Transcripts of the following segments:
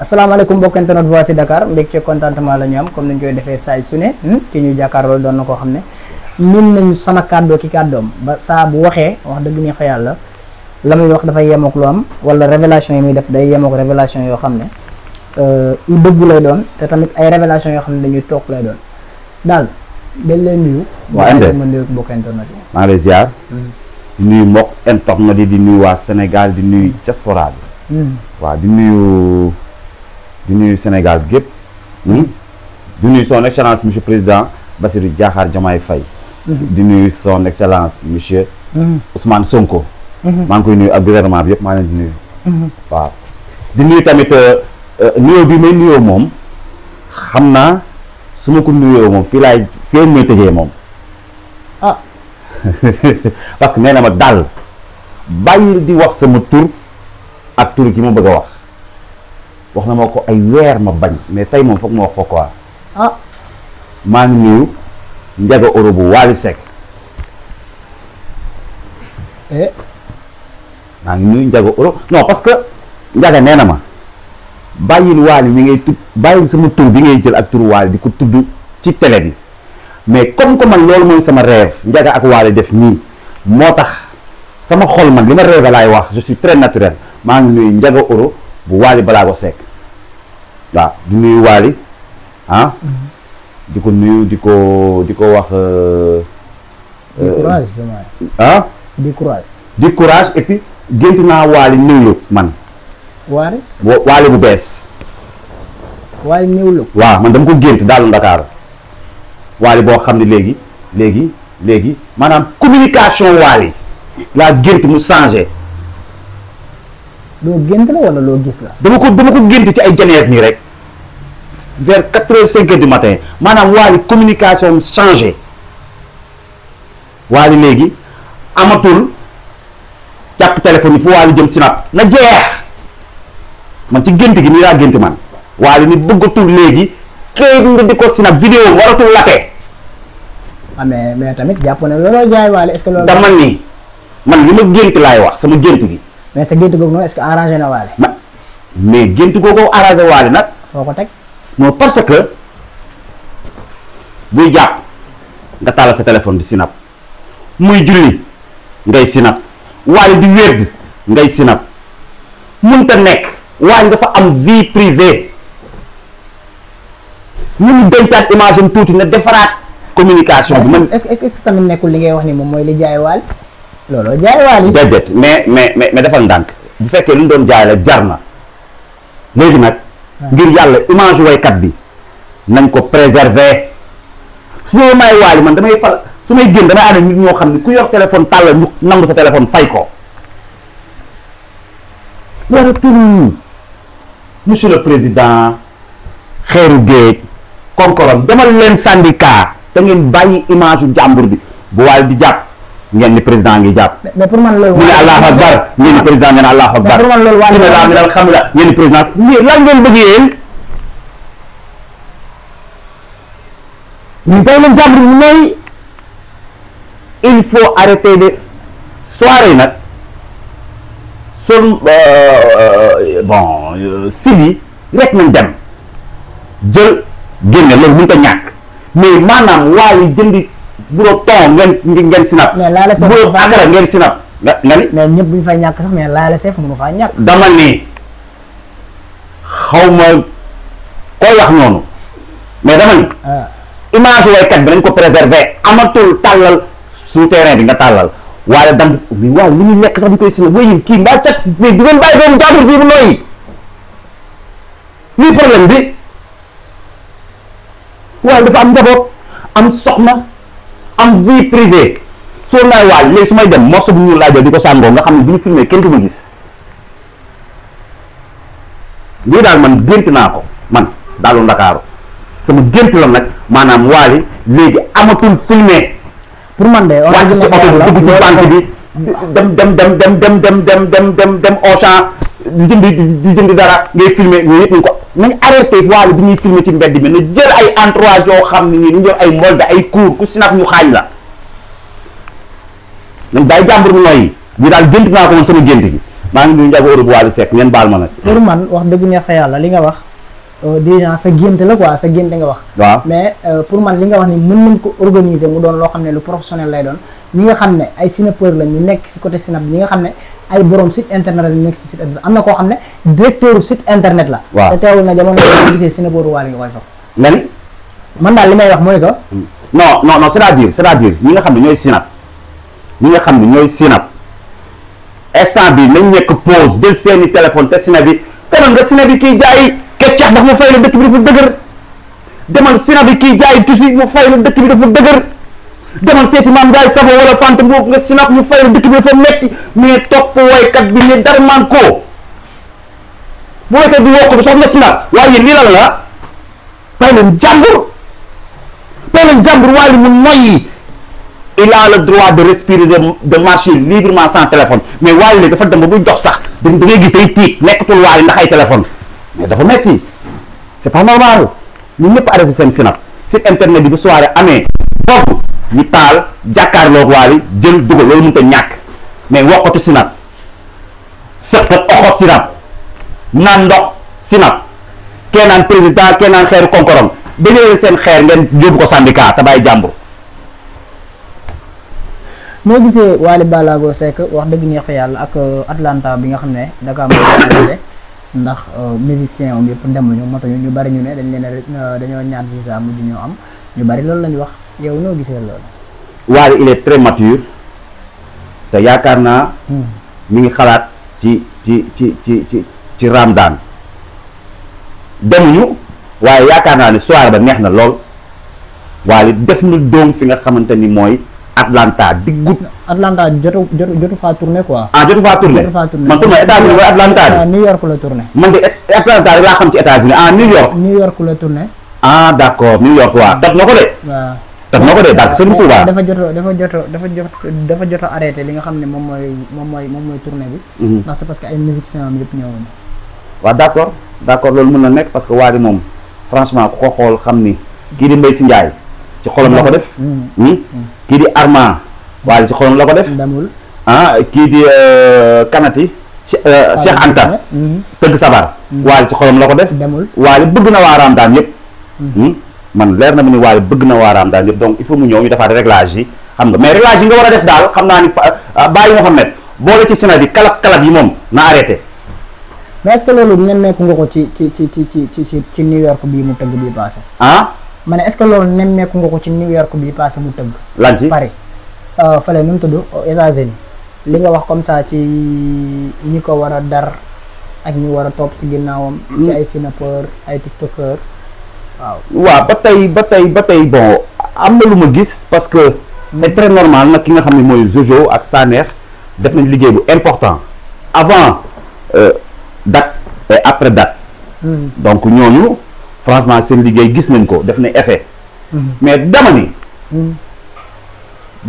asalaamaaleykum mbokk internet Voici Dakar mbég ci contentement la ñu am comme ni ñu koy defee saay su ne ki ñu jàkkaarloo doon na koo xam ne min nañ sama kàddoo ki kàddoom ba saa bu waxee wax dëgg neex yàlla la muy wax dafay yemook lu am wala révélation yi muy def day yemook révélation yoo xam ne yu dëggu lay doon te tamit ay révélation yoo xam ne dañuy toog lay doon daal dañ lay nuyu. waaw Inde ma nuyu mbokk internet yi. maa ngi lay ziar. di nuyu mbokk internet yi di nuyu waa Sénégal di nuyu diaspora bi. waaw di nuyu Sénégal gépp di nuyu son excellence monsieur président Bassirou Diakhar Diomaye Faye. di nuyu son excellence monsieur Ousmane Sonko. maa ngi koy nuyu ak gouvernement bi yëpp maa leen di nuyu. waaw di nuyu tamit nuyoo bi may nuyoo moom xam naa su ma ko nuyoo moom fii may tëjee moom. ah parce que nee na ma daal bàyyi di wax sama tur ak tur gi ma bëgg a wax na ma ko ay weer ma bañ mais tey moom foog ma wax ko quoi. ah maa ngi nuyu Ndiaga Euro bu Wally Seck. maa ngi nuyu Ndiaga Euro non parce que Ndiaga nee na ma bàyyil Wally mi ngay tudd bàyyil sama tur bi ngay jël ak turu Wally di ko tudd ci télé bi mais comme que man loolu mooy sama rêve Ndiaga ak Wally def nii moo tax sama xol man li ma rêve laay wax je suis très naturel maa ngi nuyu Ndiaga Euro bu Wally Ballago Seck waaw di nuyu Wally di ko nuyu di ko wax. di courage di courage et puis gént naa Wally New Look man. Wally bu bees. Wally New Look. waaw man dama ko gént daal Ndakaaru Wally boo xam ne léegi maanaam communication Wally laa gént mu changé. loo gént la wala loo gis la. dama ko gént ci ay janeer nii rek vers 4h 5h du matin maanaam Wally communication changé Wally léegi amatul jàpp téléphone yi fu Wally jëm Snap na jeex man ci gént gi nii laa gént man Wally ni bëggatul léegi xëy nga di ko Snap vidéo waratul late. ah mais tamit jàpp na looloo jaay Wally est-ce que loolu. dama ni man li ma gént laay wax sama gént gi. mais sa gént googu noonu est-ce que arrangé na Wally. mais gént googu arrangé Wally nag. foo ko teg. non parce que buy jàpp nga tàllal sa téléphone di Snap muy julli ngay Snap Wally di wérd ngay Snap mënta nekk Wally dafa am vie privée ñun dencaat image am tuuti na defaraat communication bi. man est-ce que tamit nekkul li ngay wax ni moom mooy li jaay Wally. looloo jaay Wally. déedéet mais defal ndànk bu fekkee lu ñu doon jaay la jar na léegi nag. ngir yàlla image waykat bi nañ ko préserver su may Wally man damay fal su may génn damay ànd nit ñoo xam ne ku yor téléphone tàllal ñu nangu sa téléphone fay ko waratul monsieur le président xeeru géej konkorom demal leen syndicat te ngeen bàyyi image u jàmbur bi bu Wally di jàpp ngeen ni président ngi jàpp. mais pour man loolu. ñu ne Allahu Akbar ngeen ni président ngeen Allahu Akbar. mais pour man loolu Wally mi dal xam la ngeen ni président lan ngeen bëgg yéen. mais bàyyi leen jàmbur bi mooy il faut arrêter de soirée nag sol sili rek nañ dem jël génne loolu mënut a ñàkk mais maanaam Wally jëndi bureau ton ngeen Snap. mais laala seef bureau akara ngeen Snap nga ni. mais ñëpp bu ñu fay ñàkk sax mais laala seef mënu faa ñàkk. dama ni xaw ma koy wax noonu mais dama ni. image waykat bi nañ ko préserver amatul tàllal souterrain bi nga tàllal waaye dam mais waaw li ñuy lekk sax ñu koy Snap booy kii mbaa cat mais di ngeen bàyyi doomu jàmbur bii bu nooyi lii problème bi waaye dafa am njaboot am soxna am vie privée soo naay Wally léegi su may dem morceau bu ñu laajal di ko sàngoo nga xam ne bu ñu filmé kenn du ma gis lii daal man gént naa ko man daalu Ndakaaru sama gént la nag maanaam Wally léegi amatul filmé pour man de wàcc ci oto bi dugg ci banque bi dem Auchan di jënd dara ngay filmé yooyu yëpp ñu ko nañ arrêté Wally bi ñuy filmé ci mbedd mi na jël ay entourage yoo xam ne nii ñu jël ay mbolde ay cour ku Snap ñu xaañ la nañ bàyyi jàmbur mu nooyi bi daal gént naa ko man sama gént gi maa ngi nuyu Ndiago Europe Wally Seck ngeen baal ma nag. pour man wax dëgg neex fa yàlla li nga wax déjà sa gént la quoi sa gént nga wax. waaw mais pour man li nga wax ni mën nañ ko organiser mu doon loo xam ne lu professionnel lay doon ñi nga xam ne ay sinapeur la ñu nekk si côté sinap ñi nga xam ne ay borom site internet la ñu nekk si site internet am na koo xam ne directeur site internet la. waaw te teewul na jamono bi gisee sinapeur Wally nga koy fa. nga ni. man daal li may wax mooy que. non c'est-à-dire ñi nga xam ne ñooy sinap ñi nga xam ne ñooy sinap instant bi nañ nekk pause jël seeni téléphone te sinap bi demal nga sinap bi kiy jaay keccax dafa mu fay la dëkk bi dafa dëgër demal sinap bi kiy jaay tusi mu fay la dëkk bi dafa dëgër demal seeti maam jaay sabo wala fante boobu nga sinap mu fay la dëkk bi dafa metti mais topp woykat bi ne dara man koo bu woykat bi wokk bi sax nga sinap waaye lii lan la fay leen jàmbur waaye mu noyyi il a le droit de respirer de marcher librement sans téléphone mais Wally léegi dafa dem ba buy dox sax da ngay gis day tiit nekkatul Wally ndax ay téléphone mais dafa metti c'est pas normal ñun ñëpp arrêté seen sinap site internet bi bu soirée amee foofu ñu taal jàkkaarloog Wally jël dugal loolu mënut a ñàkk mais wokkatu sinap sëqat oxo sinap naan ndox sinap kee naan président kee naan xeeru konkorom dañu seen xeer ngeen yóbbu ko syndicat te bàyyi jàmbur. noo gisee Wally Ballago Seck wax dëgg neex fa yàlla ak Atlanta bi nga xam ne Dakar moo arrêté ndax musicien am yëpp demuñu matuñu ñu bari ñu ne dañ leen dañoo ñaan visa mujj ñoo am ñu bari loolu lañu wax yow noo gisee loolu. Wally il est très mature te yaakaar naa mi ngi xalaat ci Ramadan demuñu waaye yaakaar naa ne soirée ba neex na lool Wally def na doom fi nga xamante ni mooy Atlanta diggut. Atlanta jotu faa tourné quoi. ah jotu faa tourné man pour ma États-Unis mooy Atlanta bi. New York la tourné. man de Atlanta rek laa xam ci États-Unis New York. New York la tourné. D'accord New York waaw toj na ko de. waaw toj na ko de daal seen Touba. dafa jot a arrêté li nga xam ne moom mooy tournée bi. ndax c'est parce que ay musiciens am yëpp ñëwoon. waaw d'accord loolu mën na nekk parce que Wally moom franchement ku ko xool xam ni kii di Mbaye Sy Ndiaye ci xolam la ko def. kii di Armand Wally ci xolam la ko def. Damul kii di Kanati. Cheikh Anta. tëgg sabar. Wally ci xolam la ko def. Damul Wally bëgg na waa Ramadan yëpp. man leer na ma ni Wally bëgg na waa Ramadan yëpp donc il faut mu ñëw ñu defaat réglage yi xam nga mais réglage yi nga war a def daal xam naa ni Baye Mohamed boole ci Sénat bi kalab yi moom na arrêté. mais est-ce que loolu nemmeeku nga ko ci New York bii mu tëgg bii passé. ma ne est-ce que loolu nemmeeku nga ko ci New York bii passé mu tëgg. lan ci Paris fële nu mu tudd États-Unis li nga wax comme ça ci ñi ko war a dar ak ñi war a topp si ginnaawam. ci ay sinapeur ay tiktokeur waaw ba tey bon am na lu ma gis parce que c'est très normal nag ki nga xam ne mooy Jojo ak Sanex def nañ liggéey bu important avant date et après date. donc ñooñu franchement seen liggéey gis nañ ko def na effet. mais dama ni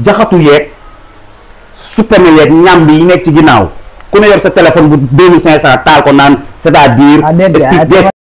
jaxatu yeeg suppame yeeg ñam bi yi nekk ci ginnaaw ku ne yor sa téléphone bu 2500 taal ko naan c'est-à-dire.